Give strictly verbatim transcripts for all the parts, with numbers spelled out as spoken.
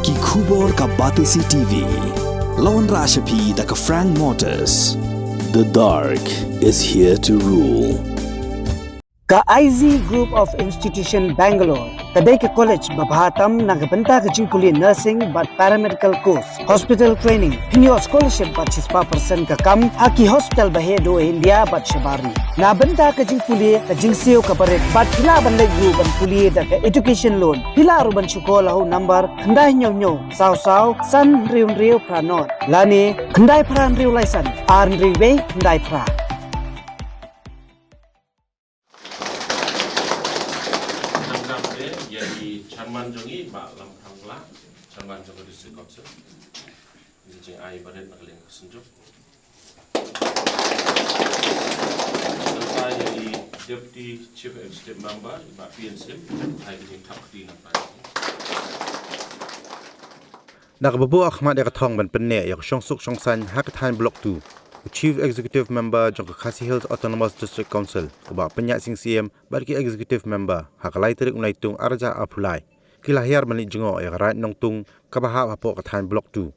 Ki khubor ka Batesi T V. La wanrah sha phi da ka Frank Motors. The dark is here to rule. Ka I Z Group of Institution Bangalore ka dei ka college ba bha tam na ka bynta ka jingpule nursing bad paramedical course, hospital training, pynïoh scholarship bad shispah percent ka kam ha ki hospital ba heh duh India bad shabar ri. Na bynta ka jingpule, ka jingsiew kaba rit bad phi lah ban leit ruh ban pule da ka education loan. Phi lah ruh ban shu call ha u number khyndai hynñiew hynñiew saw saw san hynriew hynriew phra nod lane khyndai phra hynriew lai san ar hynriew wei khyndai phra. Nang dap de ïa i chairman jong i Bah Lamphrang Blah, chairman jong ka District Council. Ni jingai barit na ka liang ka synjuk. Nangta ïa i Deputy Chief Executive Member i Bah P N Sim, ai ka jingthap kti nangta. Na kaba buh khmat ïa ka thong ban pynneh ïa ka shongsuk shongsaiñ ha ka thaiñ Block two, u Chief Executive Member jong ka Khasi Hills Autonomous District Council, u Bah Pynïaid Sing Syiem, bad ki Executive Member ha ka lai tarik u Naitung arhajar arphew lai, ki la hiar ban leit jngoh ïa ka Raid Nongtung kaba hap hapoh ka thaiñ Block two.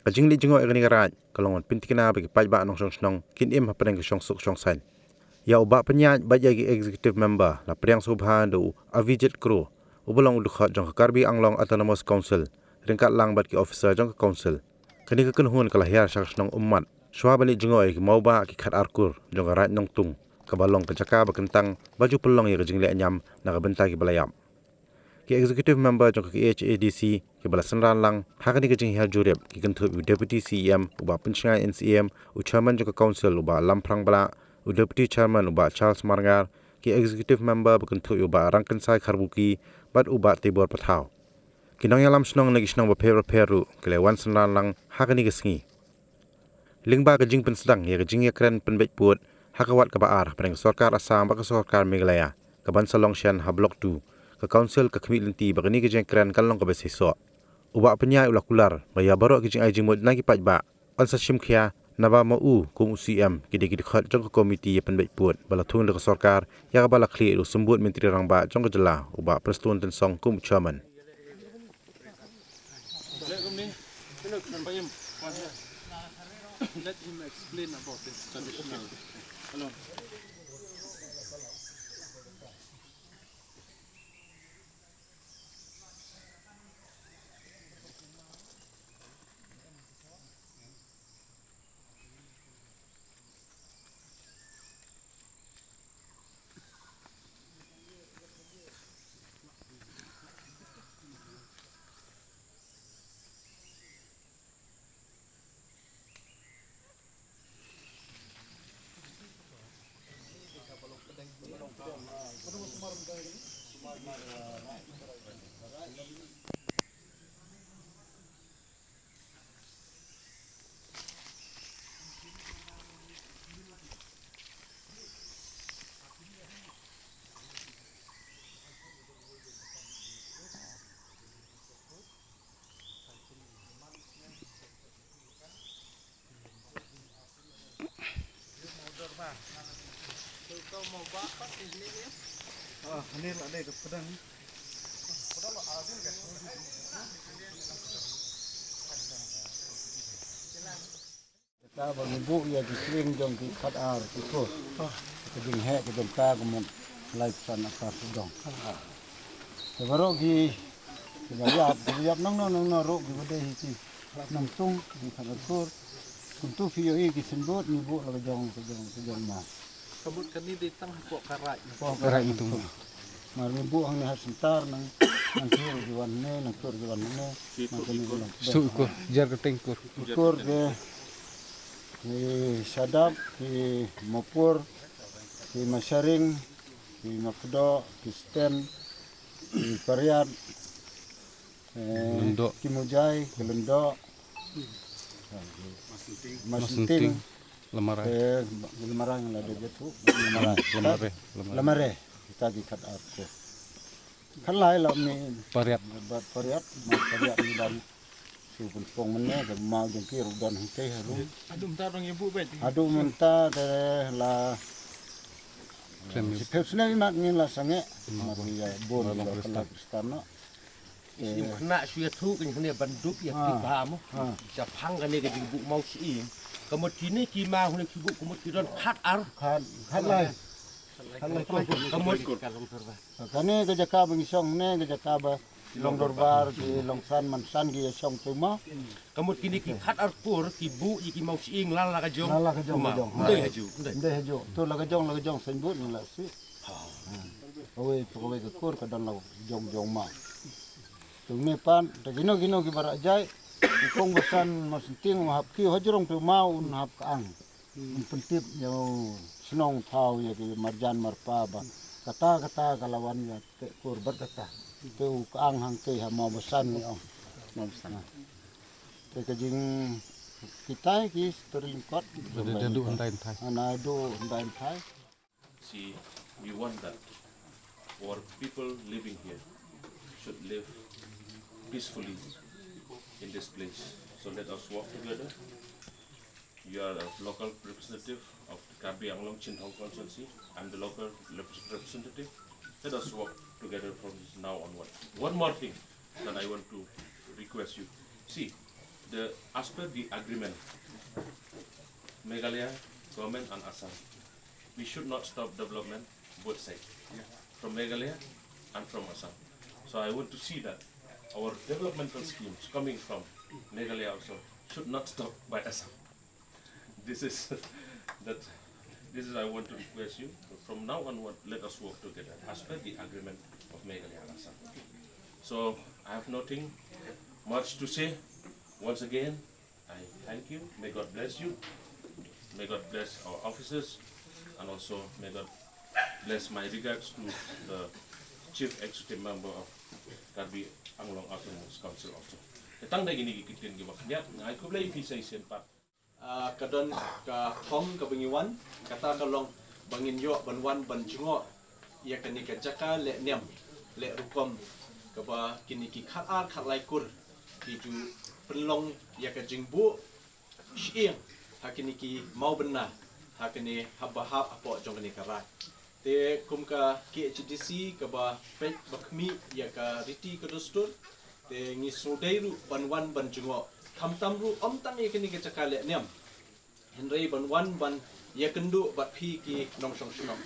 Ka jingleit jngoh ïa kane ka raid ka long ban pynthikna ba ki paidbah nongshong shnong kin im hapdeng ka shongsuk shongsaiñ. Ïa u Bah Pynïaid bad ïa ki Executive Member la pdiang sngewbha da u Avijit Kro, uba long u dkhot jong ka Karbi Anglong Autonomous Council, ryngkat lang bad ki officer jong ka Council. Kane ka kynhun ka la hiar sha ka shnong Ummat shwa ban leit jngoh ïa ki mawbah ki khatar kur jong ka Raid Nongtung, kaba long ka jaka ba kyntang ba ju pynlong ïa ka jingleh ñiam na ka bynta kiba la ïap. Ki Executive Member jong ka K H A D C kiba la synran lang ha kane ka jinghiar jurip ki kynthup ïa u Deputy C E M, u Bah Pynshngaiñ N C M, u Chairman jong ka Council u Bah Lamphrang Blah, u Deputy Chairman u Bah Charles Marngar, ki Executive Member ba kynthup ïa u Bah Rangkynsai Kharbuki bad u Bah Tibor Pathaw. Ki nongïalam shnong na ki shnong bapher bapher ruh ki la wan synran lang ha kane ka sngi. Lyngba ka jingpynsdang ïa ka jingïakren pynbeit pud ha ka wat kaba ar hapdeng ka sorkar Assam bad ka sorkar Meghalaya, kaban sa long shen ha Block two, ka Council ka khmih lynti ba kane ka jingïakren kan long kaba seisoh. U Bah Pynïaid u la kular ba ïa baroh ki jingai jingmut na ki paidbah yn sa shim khia, naba ma u kum u C M ki dei ki dkhot jong ka komiti ïa pynbeit pud ba la thung da ka sorkar, ïa kaba la khlieh da u Symbud Myntri Rangbah jong ka jylla u Bah Prestone Tynsong kum u Chairman. Let him explain about this traditional. Kata ba ngi buh ïa ki kring jong ki khatar ki kur. Ka jingheh ka jong ka ka mut lai phew san akar sawdong. Te baroh ki, kiba ïap, kiba ïap nongno nongno ruh kiba dei hi ki nongtung, ki khatar kur. Kumtu phi ïohi ki symbud ngi buh la ka jong, ka jong, ka jong ma. Ka mut kane dei tang hapoh ka raid. Hapoh ka raid Nongtung. Mar ngi buh hangne ha center nang, nang kur ki wan hangne, nang kur ki wan hangne. Nang kane ki wan. Stu kur, jar ka teng kur. Kur ke, ki Shadap, ki Mopur, ki Masharing, ki Mapdo, ki Sten, ki Pariat, eh, Lyndok. Ki Mujai, ki Lyndok. Masenting. Masenting. Lamarai. Eh, Lamarai la dei jatuh. Lamarai. Lamarai. Lamarai. Lamarai. Kita di khatar kur. Khalai la mi. Pariat. Ba Pariat, ma Pariat ni dan. Su pun pong mene, ke mau jong ki ruh don hangtei harum. Adum ta dong ïa buh beit. Adum mynta te la. Khlem. Si phew snem mat ngin la sangeh. Mat ïa bun la pala Kristan no. Sim khana shu ïathuh kane ban dup ïa ki ba mo. Shaphang kane ka jingbuh maw shi. Ka mut kine ki maw hune ki buh ka mut ki don khat ar. Khat, khat lai. Khat lai. Ka mut kane ka jaka ba ngi shong ne ka jaka ba long dorbar ki long san man san ki ïa shong tu ma. Ka mut kine ki khat ar kur ki buh ïa ki maw shi la la ka jong. La la ka jong ma. Ndai haju. Ndai haju. Tu la ka jong la ka jong san buh ni la si. Kawei tu kawei ka kur ka don la jong jong ma. Tu me pan ta kino kino ki barak jai. Kong basan ma senting ma hap ki hajrong tu ma un hap ka ang. Pyntip ïa u shnong thaw ïa ki marjan marpa ba kata kata ka la wan ïa te kur bad kata te u ka ang hangtei ha Mawbasan ni ong. Mawbasan. Te ka jing kitai ki story lingkot. Dadu hynda hynthai. Ana du hynda hynthai. See, we want that our people living here should live peacefully in this place. So let us work together. You are a local representative of the Karbi Anglong Chin Town Constituency. I'm the local rep- representative. Let us work together from now onward. One more thing that I want to request you. See, the as per the agreement, Meghalaya government and Assam, we should not stop development both sides, from Meghalaya and from Assam. So I want to see that our developmental schemes coming from Meghalaya also should not stop by Assam. This is that this is I want to request you. From now onward, let us work together as per the agreement of Meghalaya and Assam. So I have nothing much to say. Once again, I thank you. May God bless you. May God bless our officers, and also may God bless my regards to the Chief Executive Member of Karbi Anglong Autonomous Council also. Te tang da kine ki ktien kiba khyndiat, nga ai khublei ïa phi sa shisien pat. Ah, ka don ka thong kaba ngi wan, kata ka long ba ngin ïoh ban wan ban jngoh ïa kane ka jaka leh niam leh rukom kaba kine ki khat ar khat lai kur ki ju pynlong ïa ka jingbuh shyieng ha kine ki mawbynna ha kane haba hap hapoh jong kane ka raid. Te kum ka KHADC kaba peit ba khmih ïa ka riti ka dustur, te ngi sngewdei ruh ban wan ban jngoh khamtam ruh ym tang ïa kane ka jaka leh niam, hynrei ban wan ban ïakynduh bad phi ki nongshong shnong,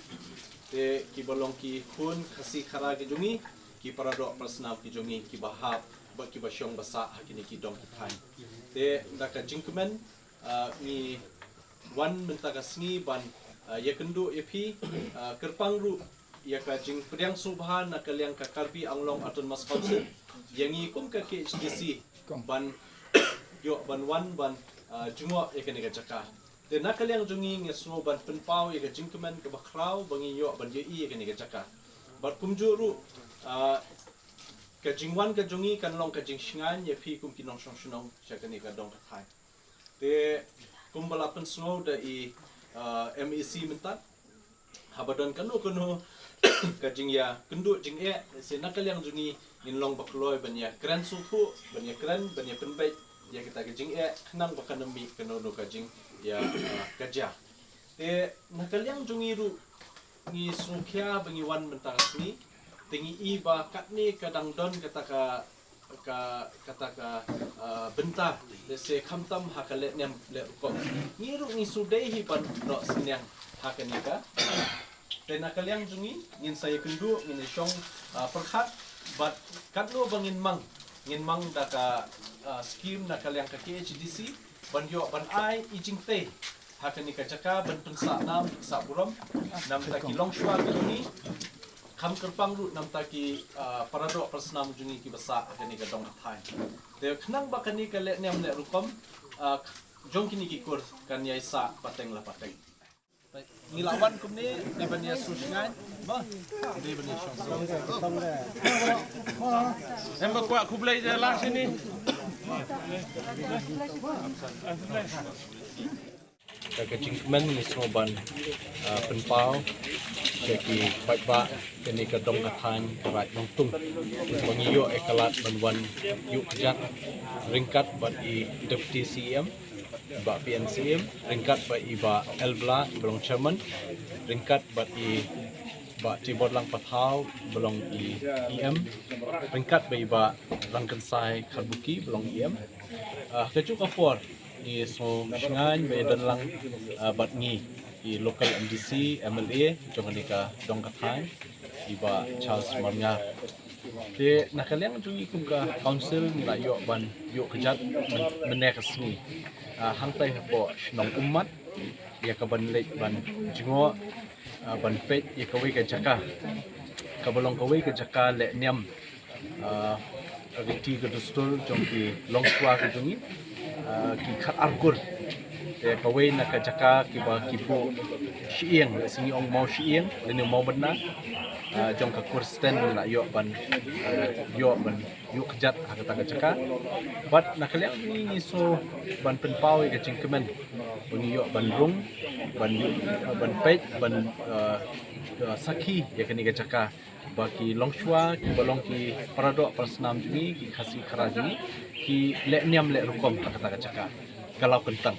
te kiba long ki khun Khasi Khara ki jong ngi, ki paradoh parasnam ki jong ngi kiba hap bad kiba shong ba sah ha kine ki dong ki thaiñ. Te da ka jingkmen, ah, ngi wan mynta ka sngi ban, ah, ïakynduh ïa phi, ah, kyrpang ruh ïa ka jingpdiang sngewbha na ka liang ka Karbi Anglong Autonomous Council ïa ngi kum ka KHADC ban ïoh ban wan ban, ah, jngoh ïa kane ka jaka. Te na ka liang jong ngi ngi sngew ban pynpaw ïa ka jingkmen kaba khraw ba ngi ïoh ban ïohi ïa kane ka jaka. Bad kumjuh ruh, ah, ka jingwan ka jong ngi kan long ka jingshngaiñ ïa phi kum ki nongshong shnong sha kane ka dong ka thaiñ. Te kumba la pynsngew da i, ah, MAC mynta, haba don kano kano ka jingïakynduh jingeh, lehse na ka liang jong ngi ngin long ba kloi ban ïakren sngewthuh, ban ïakren, ban ïapynbeit ïa kita ka jingeh khnang ba kan ym mih kano kano ka jingïa, ah, ka jia. Te na ka liang jong ngi ruh ngi sngewkhia ba ngi wan mynta ka sngi, te ngi i ba katne ka dang don kata ka ka kata ka, ah, bynta, lehse khamtam ha ka leh niam leh rukom. Ngi ruh ngi sngewdei hi ban noh synñiang ha kane ka. Te na ka liang jong ngi ngin sa ïakynduh, ngin ïashong, ah, pyrkhat bad katno ba ngin mang, ngin mang da ka, ah, skim na ka liang ka KHADC ban ïoh ban ai i jingtei ha kane ka jaka ban pynsah nam sah burom namta ki longshuwa ki jong ngi, kham kyrpang ruh namta ki, ah, paradoh parasnam jong ngi kiba sah ha kane ka dong ka thaiñ. Te khnang ba kane ka leh niam leh rukom, ah, jong kine ki kur kan ïai sah pateng la pateng. Ngi la wan kumne dei ban ïa sngewsngaiñ ba dei ban ïa sngewsngaiñ. Em ba kwah khublei ïa la sini. Ka ka jingkmen ngi sngew ban, ah, pynpaw ïa ki paidbah kane ka dong ka thaiñ ka Raid Nongtung ba ngi ïoh ïa ka lad ban wan ïuh kjat ryngkat bad i Deputy CEM, Bah PN CEM, ryngkat bad i Bah L Blah iba long Chairman, ryngkat bad i Bah Tiborlang Pathaw ba long i EM, ryngkat bad i Bah Rangkynsai Kharbuki ba long EM. Ah, kajuh ka por ngi sngewsih ba i don lang, ah, bad ngi i local MDC, MLA jong kane ka dong ka thaiñ, i Bah Charles Marngar. Te na ka liang jong ngi kum ka council ngi la ïoh ban ïoh kjat myn-, mynne ka sngi, ah, hangtai hapoh shnong Ummat, ïa ka ban leit ban jngoh, ah, ban peit ïa kawei ka jaka kaba long kawei ka jaka leh niam, ah, riti ka dustur jong ki longshuwa ka jong ngi, ah, ki khatar kur. Te kawei na ka jaka kiba ki buh shyieng, lehse ngi ong maw shyieng lane maw bynna, ah, jong ka kur Sten la ïoh ban, ah, ïoh ban ïoh kjat ha kata ka jaka. Bad na ka liang ngi, ngi sngewbha ban pynpaw ïa ka jingkmen ba ngi ïoh ban rung, ban ïoh, ban peit, ban, ah, ah, sakhi ïa kane ka jaka ba ki longshuwa kiba long ki paradoh parasnam jong ngi, ki Khasi Khara jong ngi, ki leh niam leh rukom ha kata ka jaka. Ka law kyntang.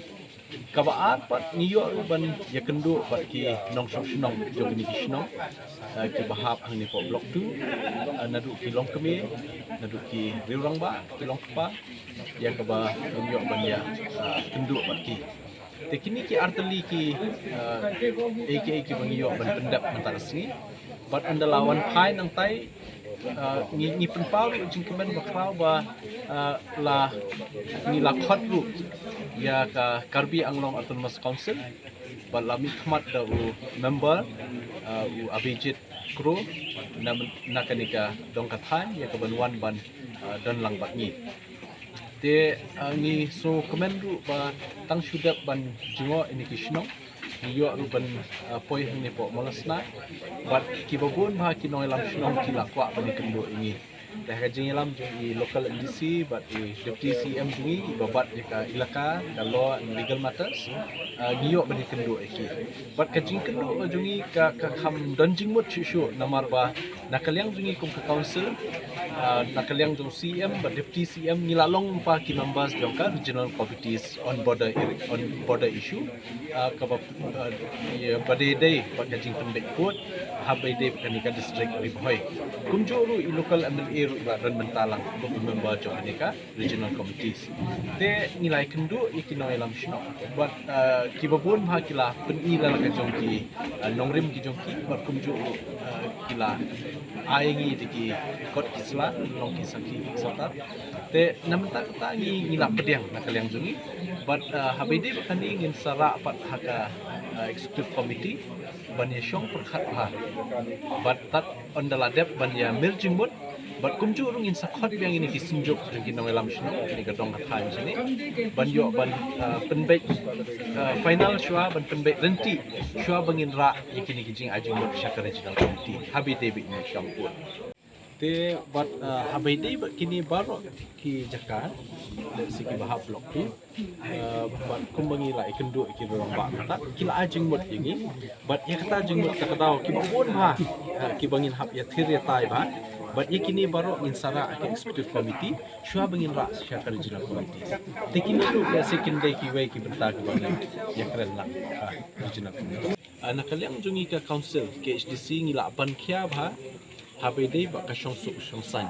Kaba ar pat ngi ïoh ruh ban ïakynduh bad ki nongshong shnong jong kine ki shnong, eh, kiba hap hangne hapoh Block two, eh, naduh ki longkmie, naduh ki riewrangbah, ki longkpa, ïa kaba ngin ïoh ban ïa, eh, kynduh bad ki. Te kine ki artylli ki, eh, ei ki ei kiba ngi ïoh ban pyndep mynta ka sngi. Bad ynda la wan phai nangtai, ah, ngi, ngi pynpaw ruh jingkmen bakhraw ba, ah, la, ngi la khot ruh ïa ka Karbi Anglong Autonomous Council bad la mihkhmat da u member, ah, u Abhijit Kro na, na kane ka dong ka thaiñ ïa ka ban wan ban, ah, don lang bad ngi. Te, ah, ngi sngewkmen ruh ba tang shu dep ban jngoh ïa kine ki shnong ngi ïoh ruh ban, ah, poi hangne hapoh Mawlasnai bad kiba bun bha ki nongïalam shnong ki la kwah ban ïakynduh ïa ngi. Te ha ka jingïalam jong i local MDC bad i Deputy CEM jong ngi iba bat ïa ka elaka, ka law and legal matters, ah, ngi ïoh ban ïakynduh ïa ki. Bad ka jingkynduh ka jong ngi ka, ka kham don jingmut shuh shuh namar ba na ka liang jong ngi kum ka council, ah, na ka liang jong CEM bad Deputy CEM ngi la long pa ki members jong ka regional committees on border area, on border issue, ah, kaba, ah, ïa ba dei dei bad ka jingpynbeit kut ha ba dei bad kane ka district Ri Bhoi. Kumjuh ruh i local MLA ruh iba don mynta lang kum i member jong kane ka regional committees. Te ngi la ïakynduh ïa ki nongïalam shnong bad, ah, kiba bun bha ki la pyni la ka jong ki, ah, nongrim ki jong ki bad kumjuh ruh, ah, ki la ai ngi da ki kot ki sla, long ki sakhi ki sorkar. Te na mynta kata ngi, ngi la pdiang na ka liang jong ngi bad, ah, ha ba dei bad kane ngin sa rah pat ha ka, ah, executive committee ban ïashong pyrkhat bha bad tad ynda la dep ban ïamir jingmut bad kumjuh ruh ngin sa khot biang ïa kine ki synjuk jong ki nongïalam shnong kine ka dong ka thaiñ shane ban ïoh ban, ah, pynbeit, ah, final shuwa ban pynbeit ryntih shuwa ba ngin rah ïa kine ki jingai jingmut sha ka regional committee ha ba dei bad ngi shong kut. Te bad, ah, ha ba dei bad kine baroh ki jaka lehse kiba hap Block two, ah, bad kumba ngi la ïakynduh ïa ki rangbah mynta ki la ai jingmut ïa ngi bad ïa kata jingmut kata ka daw kiba bun bha, ah, kiba ngin hap ïathir ïatai bha bad ïa kine baroh ngin sa rah ha ka executive committee shuwa ba ngin rah sha ka regional committee. Te kine ruh lehse kin dei kiwei ki bynta kiba ngin ïakren lang ha regional committee. Ah, na ka liang jong ngi ka council KHADC ngi la ban khia bha ha ba dei bad ka shongsuk shongsaiñ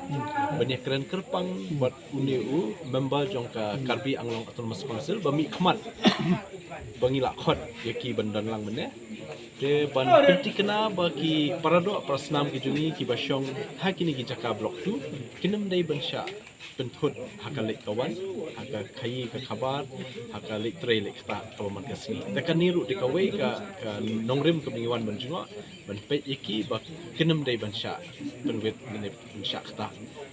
ban ïakren kyrpang bad une u member jong ka Karbi Anglong Autonomous Council ba mihkhmat ba ngi la khot ïa ki ban don lang mynne. Te ban pynthikna ba ki paradoh parasnam ki jong ngi kiba shong ha kine ki jaka Block two kin ym dei ban shah pynthut ha ka leit ka wan, ha ka khaïi ka khabar, ha ka leit trei leit ktah kaba man ka sngi. Te kane ruh dei kawei ka, ka nongrim kaba ngi wan ban jngoh ban peit ïa ki ba kin ym dei ban shah pynwit lane ban shah ktah,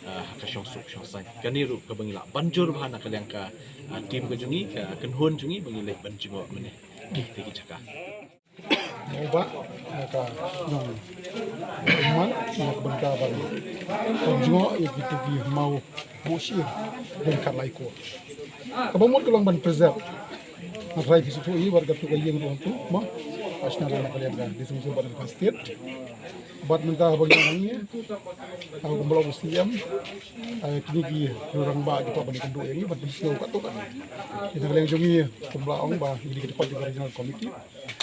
ah, ha ka shongsuk shongsaiñ. Kane ruh kaba ngi la ban jur bha na ka liang ka, ah, team ka jong ngi, ka kynhun jong ngi ba ngi leit ban jngoh mynne. Te ki jaka Mawbah, na ka shnong Ummat, na ka bynta ban, ban jngoh ïa kito ki maw buh shyieng, don khatlai kur. Kaba mut ka long ban preserve. Nga trai phi sngewthuh ïa bad kato ka ïing ruh tu, mo. Ka shna na ka liang ka District Council bad ka State. Bad mynta haba ngi ïa ngi, ah, kumba la ong u CEM, ah, kine ki rangbah ki kwah ban ïakynduh ïa ngi, ban pynsngew katto katne. Ïa na ka liang jong ngi, kumba la ong ba ngi dei ki dkhot jong ka Regional Committee.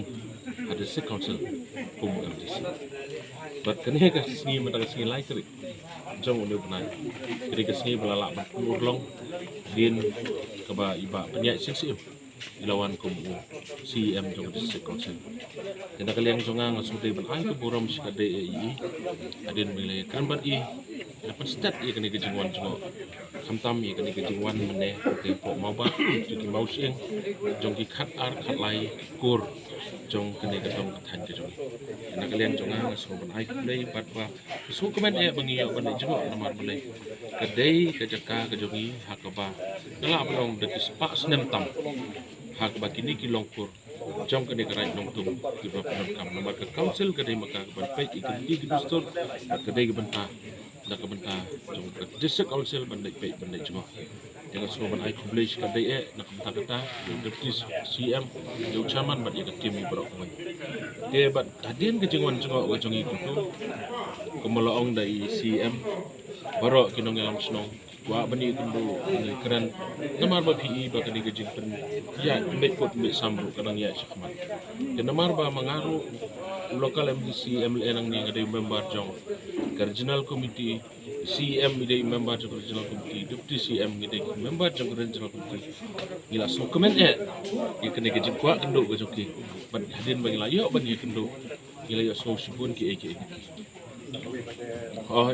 shnong ha District Council kum u M D C. Bad kane ka sngi mynta ka sngi lai tarik jong une u bnai, kane ka sngi ba la lah ban pynurlong hadien kaba i Bah Pynïaid Sing Syiem i la wan kum u C E M jong ka District Council. Te na ka liang jong nga nga sngewdei ban ai ka burom shikatdei ïa i hadien ba i la ïakren bad i, i la pynstet ïa kane ka jingwan jngoh, khamtam ïa kane ka jingwan mynne te hapoh Mawbah jong ki mawshyieng jong ki khatar khatlai ki kur jong kane ka dong ka thaiñ ka jong i. Te na ka liang jong nga nga sngewbha ban ai khublei bad ba sngewkmen eh ba ngi ïoh ban leit jngoh namar balei ka dei ka jaka ka jong i ha kaba ka la ban long da ki spah snem tam ha kaba kine ki longkur jong kane ka Raid Nongtum kiba pyndonkam namar ka council ka dei ma ka ban peit ïa ki riti ki dustur bad ka dei ka bynta da ka bynta jong ka District Council ban leit peit ban leit jngoh. Te nga sngewbha ban ai khublei shikatdei eh na ka bynta kata ïa u Deputy C M, ïa u Chairman bad ïa ka team baroh kawei. Te bad hadien ka jingwan jngoh ka jong i kumto, kumba la ong da i C M, baroh ki nongïalam shnong kwah ban ïakynduh ban ïakren namar ba phi i ba kane ka jingpynïaid pynbeit kut pynbeit sam ruh ka dang ïaid shakhmat. Te namar ba ma nga ruh u local M D C M L A nangne nga dei member jong ka regional committee, C M i dei member jong ka regional committee, deputy C M ngi dei member jong ka regional committee. Ngi la sngewkmen eh ïa kane ka jingkwah kynduh ka jong ki. Bad hadien ba ngi la ïoh ban ïakynduh ngi la ïohsngew shibun kiei kiei na ki. Oh,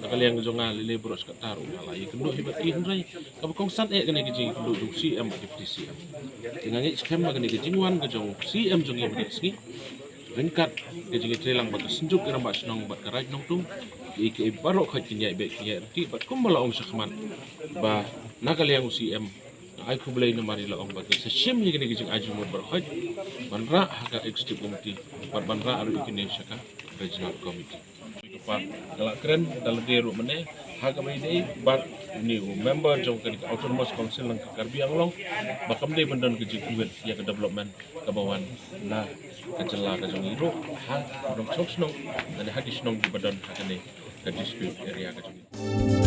na ka liang jong nga lei lei baroh shi katta ruh nga la ïakynduh hi bad ki, hynrei kaba kongsan eh kane ka jingïakynduh jong C M bad deputy C M. Te nga ngeit skhem ba kane ka jingwan ka jong C M jong ngi mynta ka sngi ryngkat ka jingïatreilang bad ka Synjuk ki Rangbah Shnong bad ka Raid Nongtum, kiei kiei baroh khoit kin ïaid beit kin ïaid ryntih bad kumba la ong shakhmat ba na ka liang u C M nga ai khublei namar i la ong ba kin sa shim ïa kane ka jingai jingmut baroh khoit ban rah ha ka executive committee bad ban rah ruh ïa kine sha ka regional committee. Ka pat ka la kren da lade ruh mynne ha kaba ïadei bad une u member jong kane ka Autonomous Council na ka Karbi Anglong ba kam dei ban don ka jingkyrwit ïa ka development kaba wan na ka jylla ka jong ngi ruh ha nongshong shnong lane ha ki shnong kiba don ha kane ka dispute area ka jong ngi.